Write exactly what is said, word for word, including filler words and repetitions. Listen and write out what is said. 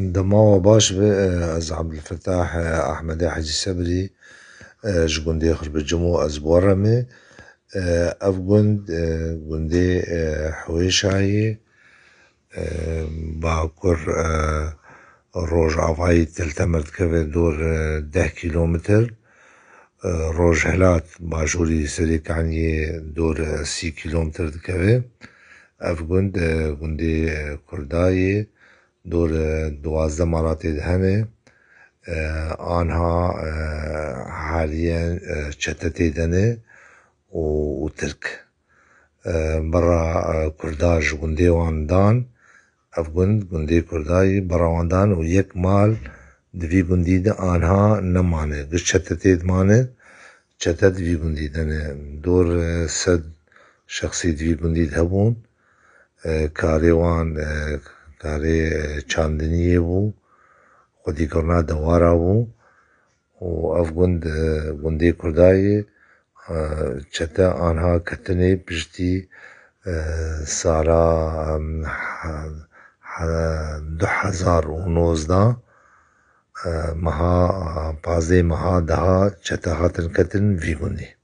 Dema we baş be, ez Abdulfetah Ahmedê Hecî Sebrî, ji gundê Xirbicimo ez bi we re me. Ev gund, gundê Hiwêşayê, bakur rojavayî Til Temer dikeve dor deh kîlometr. Rojhilat bajûrî Serêkaniyê dor sî kîlometr dikeve. Ev gund, gundê Kurdayê, dor duwazdeh malatê de hene. Anha haliyen çete tê de ne û, û Tirk. Berra Kurda ji gundê wan dan, ev gund, gundê Kurdayî, berra wan dan û yek mal di vî gundî de anha nemane. Giş çete tê de mane, çete di vî gundî de ne. Dor sed şexsî di vî gundî de hebûn. Karê wan, karê çandiniyê bû, xwedîkirina dewara bû. Û ev gund, gundê Kurdayê, çete anha ketinê piştî sala du hezar û nozdeh, meha, pazdeh meha daha çete hatin ketin vî gundî.